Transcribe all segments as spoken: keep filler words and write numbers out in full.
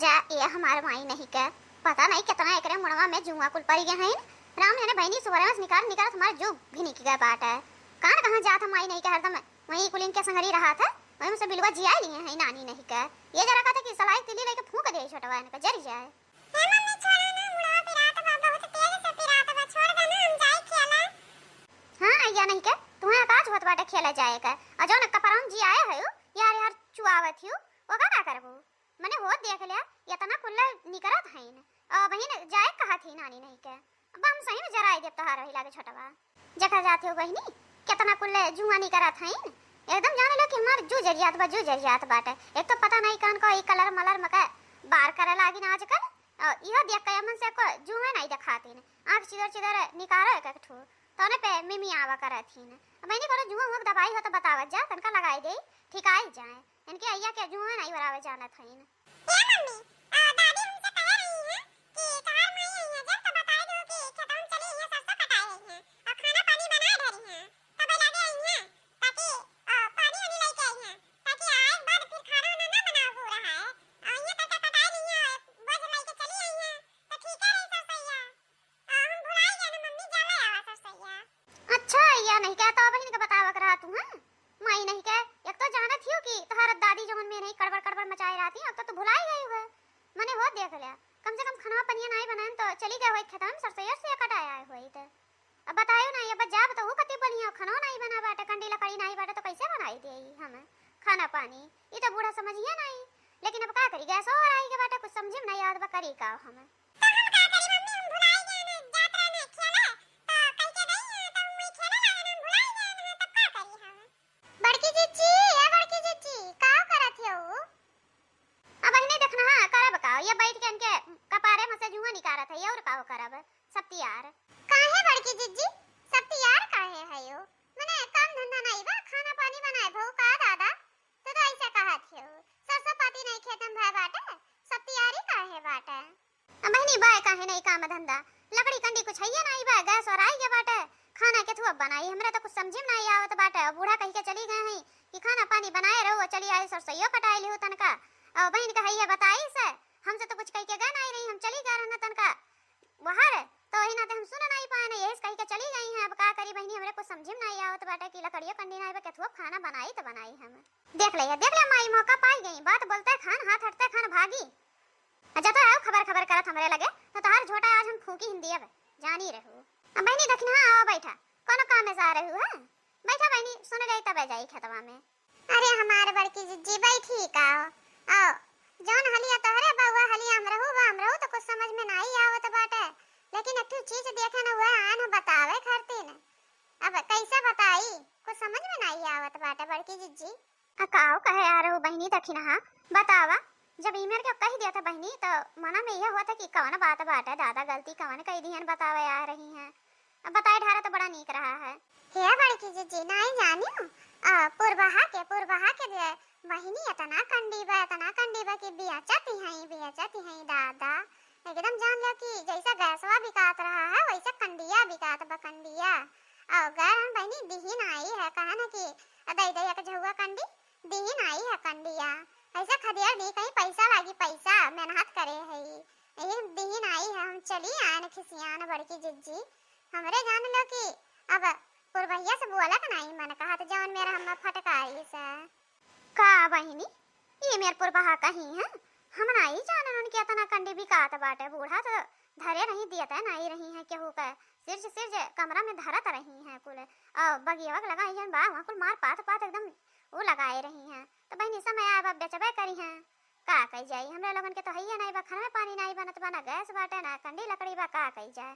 जा, ये हमार माई नहीं के, पता नहीं कितना एकरे मुड़वा में जुआ कुल परि गए हैं। राम जाने बहिनी, सुबह से निकार निकार हमार जू भी निकि गए बाटे। कान कहाँ जात है माई नहीं के, हरदम वहीं कुलिन के संगरी रहा था, वहीं से बिलवा जिया लिए हैं नानी नहीं के। ये जरा कहता कि सलाई तिल्ली लेके फूंक दे छोटवा इनका, जरि जाए। हे मम्मी, छोड़ा ना, मुड़वा पिरात बा, बहुत तेज से पिरात बा, छोड़ दे ना, हम जाई खेला। हाँ, अइया नहीं के, तुम्हें अकाज होत बाटे खेला जाए का। और जौन कपरौन जी आए है, यार यार चुआवत हियो, ओका का करबू? मने हो देख लिया, इतना कुल्ला निकरत हईन। अ, बहिन जाए कहा थी नानी नहीं के। अब हम सही में जराई देब तोहार वही लागे छोटवा। जखा जात हो बहिनी, कितना कुल्ले जुआ निकरत हईन। एकदम जाने लो कि हमार जू जरियात बा, जू जरियात बाटे। एक तो पता नहीं कौन को ई कलर मलर मका बार करे लागिन आजकल। अ, इहो देख के मन से को जुए नहीं देखातीन। आँख चिदर चिदर निकारो एक एक ठो। तौने पे मिमी आवा करत हीन। अब इन्हीं कोनो जुआ हुआ दवाई हो तो बतावत जा, तनका लगाई दे, ठीक आई जाए। इनके अइया के जुआ नहीं बराबर जानत हईन। ए मम्मी, अ, दादी हमसे कहे रही हैं कि तोहार माई आई हैं जब तो बताई दो कि खेतवन चली आई हैं, सरसों कटाए आई हैं और खाना पानी बनाए धरी हैं, तब लगे आई हैं ताकि, अ, पानी वानी लेके आई हैं ताकि आए बाद फिर खाना वाना ना बनावे रहा है। अ, ये तक कटाए रही हैं, बोझ लेके चली आई हैं तो ठीक है रही सरसैया। अ, हम भुलाई गए ना मम्मी, जा ले आवा सरसैया। अच्छा, या नहीं क्या तो बहिन के बतावक रहा तू, हैं? माई नहीं के, एक तो जानत हियो कि तोहर दादी जवन में नहीं कड़बड़ कड़बड़ मचाए रहती, अब तो तू भुलाई गई है। मने हो देख लिया, कम से कम खनवा पनिया नहीं बनाए तो चली गए होई खेतवा में सरसैया से कटाए आए होई ते। अब बतायो नहीं, अब जाब तो वो कति बोलिया, खनवा नहीं बना बाटे, कंडी लकड़ी नहीं बाटे तो कैसे बनाई देई हम खाना पानी? ई तो बूढ़ा समझिए नहीं, लेकिन अब का करी, गैस और आई के बाटे, कुछ समझे में नहीं आवत बा, करी का हम? तो हम का करी मम्मी, हम भुलाई गए ना, जात रहे ना खेले, तो कह के गई है, तो हम वही खेले लगे ना, हम भुलाई गए ना, तब का करी हम? बड़की जिज्जी, ए बड़की जिज्जी, का करत हो? अब बहिनी देखना, हाँ, करब का? ये बैठ के इनके कपारे में से जुआ निकारत है, ये और का करब? सब तियार। काहे बड़की जिज्जी, सब तियार काहे है यो? मने काम धंधा नहीं बा, खाना पानी बनाए भऊ का दादा? तो, तो ऐसे कहत हो, सरसों पाती नहीं खेत में भय बाटे, सब तियारी काहे बाटे? अब बहिनी बाय काहे नहीं काम धंधा, लकड़ी कंडी कुछ है नहीं बा, गैस और आई के बाटे, खाना के थुआ बनाई, हमरा तो कुछ समझे में नहीं आवत बाटे। और बूढ़ा कह के चली गए हैं कि खाना पानी बनाए रहो, चली आई सरसोईयो कटाई लिहू तनका। और बहिन का है बताई से, हमसे तो कुछ कह के गए नहीं रही, हम चली गए रहना तनका बाहर, तो वही नाते हम सुन नहीं पाए ना, यही से कह के चली गई हैं। अब का करी बहिनी, हमरे कुछ समझे में नहीं आवत बाटे कि लकड़ियो कंडी नहीं बा, केथुआ खाना बनाई तो बनाई हम। देख ले, देख ले माई, मौका पाई गई, बात बोलते खान हाथ हटते खान भागी। अच्छा तो आओ खबर खबर करत हमरे लगे, तो तोहार झोटा आज हम फूंकी हिंदी अब जानी रहू। अब बहिनी दक्षिणा आओ बैठा, कोनो काम में जा रहू है? बैठा बहिनी, सुन ले तबे जाई खेतवा में। अरे हमार बड़की जिज्जी बैठी का हो? आओ, जौन हलिया तोहरे बा, उहे हलिया हमरहू बा, हमरहू तो कुछ समझ में नाई आवत बाटे, लेकिन एक ठो चीज देखे न हुआ आन बतावे खातिर। अब कैसे बताई, कुछ समझ में नाई आवत बाटे बड़की जिज्जी। आ काओ कहे आ रहू बहिनी दखिनहा, बतावा। जब ई मेर के कह दिया था बहिनी, तो मना में यह हुआ था कि कवन बात बाटे दादा, गलती कवन कह दिहन बतावे आ रही हैं। अब बताए ढारा तो बड़ा नीक रहा है। हे बड़की जिज्जी, नाई जानियो, आ, पुरबहा के, पुरबहा के दे, बहिनी इतना कंडी बा, इतना कंडी बा कि बेचत ही हैं, बेचत ही हैं दादा। एकदम जान लो कि जैसा गैसवा बिकात रहा है, वैसा कंडिया बिकात बा, कंडिया। और गैर हम बहिनी दिही नाई है, कहे ना कि दई दई एक झउआ कंडी, दिही नाई है कंडिया। ऐसा खदिया दी कहीं पैसा लागी, पैसा मेहनत करे है, यही दिही नाई है। हम चली आए न खिसियान बड़की जिज्जी, हमरे जान लो कि अब पुरबहिया से बोलक नाई मन कहत, जौन मेर हम फटकाई से। का बहिनी, ई मेर पुरबहा कहीं है? हम नाई जानन उनके इतना कंडी बिकात बाटे, बूढ़ा तो धरे नहीं दियत है, नाई रही है केहू के, सिरज सिरज कमरा में धरत रही है कुल। और बगियावा के लगा जौन बा, वहाँ कुल मार पात पात एकदम उ लगाए रही है। तो बहिनी समय आए बा बेचबे करी है, का कही जाई? हमरा लोगन के तो हइये नाई बा, खाना में पानी नाई बनत बा, ना गैस बाटे, ना कंडी लकड़ी बा, का कही जाए?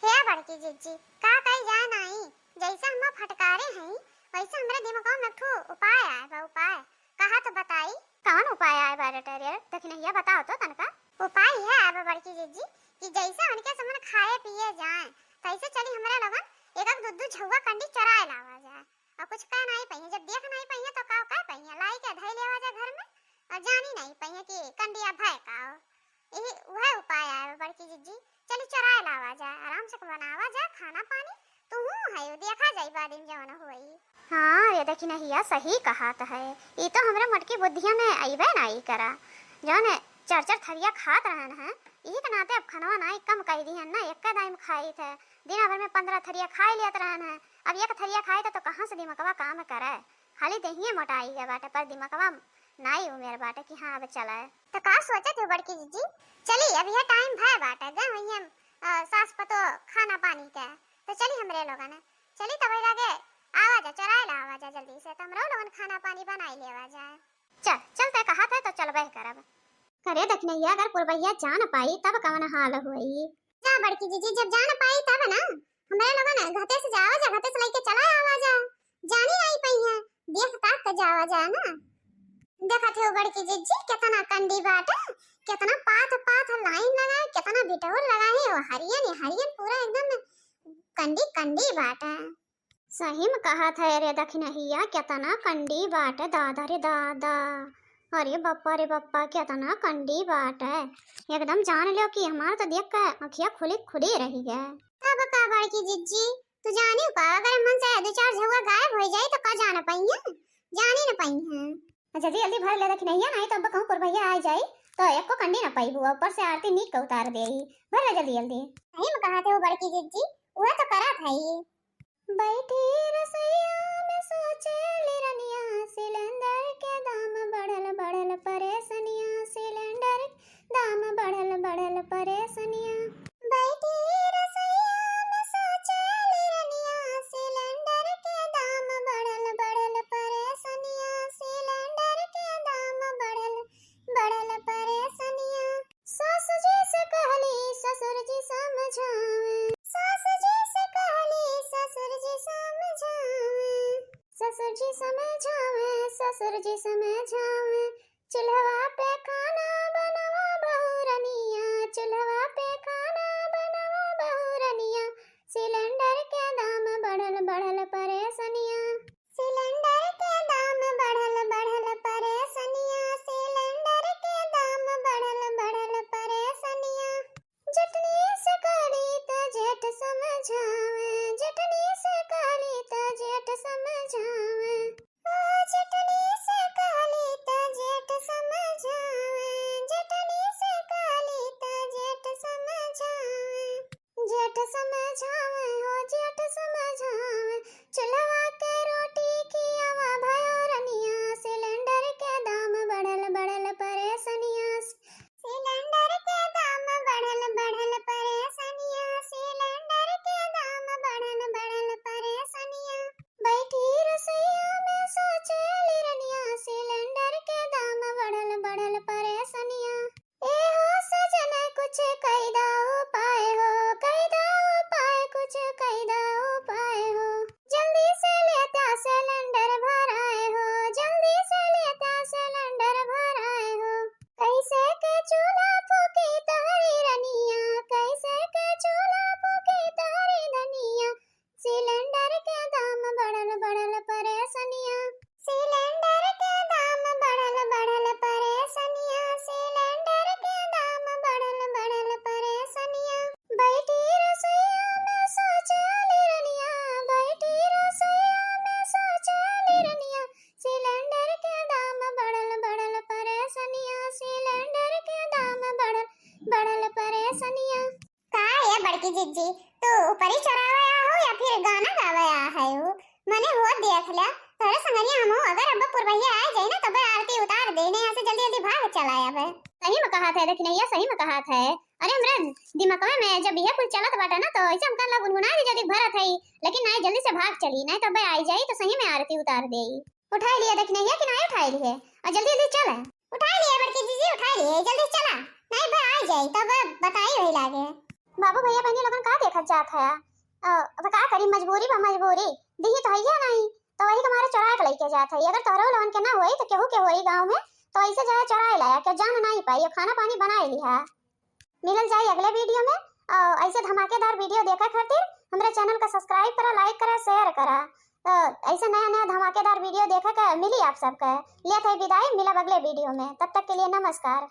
हे बड़की जिज्जी, का कही जाए नाई, जैसे हम फटकारे हई, वैसे हमरे दिमाग में एक ठो उपाय आए बा, उपाय। कहा तो बताई। कौन उपाय आए बा रे टेरियर? दखिनहिया बताओ तो तनका। उपाय यह आए बा बड़की जिज्जी कि जैसे उनके समन खाए पिए जाए, तैसे चली हमरे लोगन एक एक दू दू झउआ कंडी चोराए लावा जाए। और कुछ कह नाई पइहे, जब देख नाई पइहे तो का कह पइहे, लाई के धई लेवा जाए घर में और जानी नाई पइहे कि कंडिया भय का हो। यही वह उपाय आए बा बड़की जिज्जी। चली चोराए लावा जाए, आराम से बनावा जाए खाना पानी। तू हूँ है, देखा जाई बाद में जौन होई। हाँ रे दखिनहिया, सही कहत है, ई तो हमरे मोटकी बुद्धिया में अइबे नाई करा। जौन चार चार थरिया खात रहन है, यही के नाते अब खनवा नाई कम कइ दिहन ना, एक्के दाई में खाइत है। दिना भर में पन्द्रह थरिया खाइ लेत रहन है, अब एक थरिया खाइत है तो कहाँ से दिमकवा काम करे? खाली देहिए मोटाइ गए बाटे, पर दिमकवा नाई उमेर बाटे कि हाँ अब चले। तो का सोचत हो बड़की जिज्जी? चली, अब यह टाइम भय बाटे, गए हुई हम, अ, सास पतो खाना पानी के, तो चली हमरे लोगन, चली तब लगे आवा जा, चोराए ला आवा जा जल्दी से, तो हमरो लोगन खाना पानी बनाई लेवा जाए। चल, चल, तै कहत है तो चलबे करब। अरे दखिनैया, अगर पुरबैया जान पाई तब कवन हाल होई? जा बड़की जिज्जी, जब जान पाई तब ना। हमरे लोगन घाटे से जावा जा, घाटे से लइके चला आवा जा। जानी नाई पइहैं, देख ताक के जावा जा ना। देखत हो बड़की जिज्जी, केतना कंडी बाटे, केतना पाथ पाथ लाइन लगाए, केतना बिटौर लगाए, वो हरियन, हरियन पूरा एकदम कंडी कंडी बाटे। सही में कहत है रे दखिनहिया, केतना कंडी बाटे दादा रे दादा। अरे बप्पा रे बप्पा, केतना कंडी बाटे। एकदम जान लो कि हमार तो देख के अखिया खुली खुली रही है। तब का बड़की जिज्जी, तू जानी का, अगर मन से दो चार झउआ गायब होइ जाई तो का जान पइहैं? जानी न पइहैं। जल्दी जल्दी भर ले दखिनैया, नाई तो अब कहूँ पुरबैया आ जाई तो एको कंडी न पइबू, ऊपर से आरती नीक के उतार देई। भर ले जल्दी जल्दी। सही में कहत हो बड़की जिज्जी, वह तो करत है। बैठी रसोइया में सोचेली रनिया, सिलेंडर के दाम बढ़ल बढ़ल परेसनिया, सिलेंडर के दाम बढ़ल बढ़ल परेसनिया। बैठी रसोइया में सोचेली रनिया, सिलेंडर के दाम बढ़ल बढ़ल परेसनिया, सिलेंडर के दाम बढ़ल बढ़ल परेसनिया। सासु जी से कहली ससुर जी समझावे, सासु जी से कहली ससुर जी समझावे, ससुर जी समझावे, ससुर जी समझावे। चूल्हवा पे खाना बनवा बहुरनिया, चूल्हवा पे खाना बनवा बहुरनिया, सिलेंडर के दाम बढ़ल बढ़ल परेसनिया। सिलेंडर के दाम बढ़ल बढ़ल परेसनिया, सिलेंडर के दाम बढ़ल बढ़ल परेसनिया। जेठनी से करी त जेठ समझावे, जेठनी से करी त जेठ समझावे। ओ जेठनी से करी त जेठ समझावे, जेठनी से करी त जेठ समझावे। जेठ समझावे हो जेठ समझावे, चूल्हवा के रोटी खियावा भयोरनिया, सिलेंडर के दाम बढ़ल बढ़ल परेसनिया। सिलेंडर के दाम बढ़ल बढ़ल परेसनिया, सिलेंडर के दाम बढ़ल बढ़ल परेसनिया। बैठी रसोइया में सोचेली रनिया, सिलेंडर के दाम बढ़ल बढ़ल परेसनिया। ए हो सजन कुछ कइदा उपाय हो, कइदा उपाय, कुछ कइदा उपाय हो। जल्दी से लेता सिलेंडर भराए हो, जल्दी से लेता सिलेंडर भराए हो। कैसे के चूल्हा फूकी तोहरी रनिया, कैसे के चूल्हा फूकी तोहरी धनिया, सिलेंडर के दाम बढ़ल बढ़ल परेसनिया। सिलेंडर के दाम बढ़ल बढ़ल परेसनिया, सिलेंडर के दाम बढ़ल बढ़ल परेसनिया। बैठी रसोइया में सोचेली रनिया, बैठी रसोइया में सोचेली रनिया, सिलेंडर के दाम बढ़ल बढ़ल परेसनिया, सिलेंडर के दाम बढ़ल बढ़ल परेसनिया। का ये बड़की जिज्जी, तू ऊपरी चोरावे आ हो या फिर गाना गावे आ है हो? मने हो देख ल्या, तोहरे संगनिया हमहू अगर अब पुरबहिया आ जाई ना, तबे आरती उतार दे, नहीं ऐसे जल्दी जल्दी भाग चला अब। सही में कहत है दखिनैया, सही में कहत है। अरे हमरा दिमागवा में जब यह कुल चलत बाटे ना, तो ऐसे हमका ला गुनगुना भी जल्दी भरत है, लेकिन नहीं, जल्दी से भाग चली, नहीं तबे आई जाई तो सही में आरती उतार देई। उठाई लिए दखिनैया कि नहीं उठाई लिए? और जल्दी जल्दी चल। उठाई लिए बड़की जिज्जी, उठाई लिए, जल्दी चला, नहीं बे आई जाई तब बताई वही लागे। बाबू भैया बहनी लोगन का देखत जात है? अ, अब का करी, मजबूरी बा मजबूरी, दिही तो हइया नहीं, तो वही तुम्हारे चोराए के लइके जात है। अगर तोहरो लोगन के ना होई तो केहू के होई गाँव में, तो ऐसे जाए चोराए लाया के जान नहीं पाई, खाना पानी बनाए लिहा। मिलल जाई अगले वीडियो में। अ, ऐसे धमाकेदार वीडियो देखे खातिर हमरे चैनल का सब्सक्राइब करा, लाइक करा, शेयर करा। अ, ऐसे नया नया धमाकेदार वीडियो देखे के मिली आप सबके। लेत है विदाई, मिलब अगले वीडियो में। तब तक के लिए नमस्कार।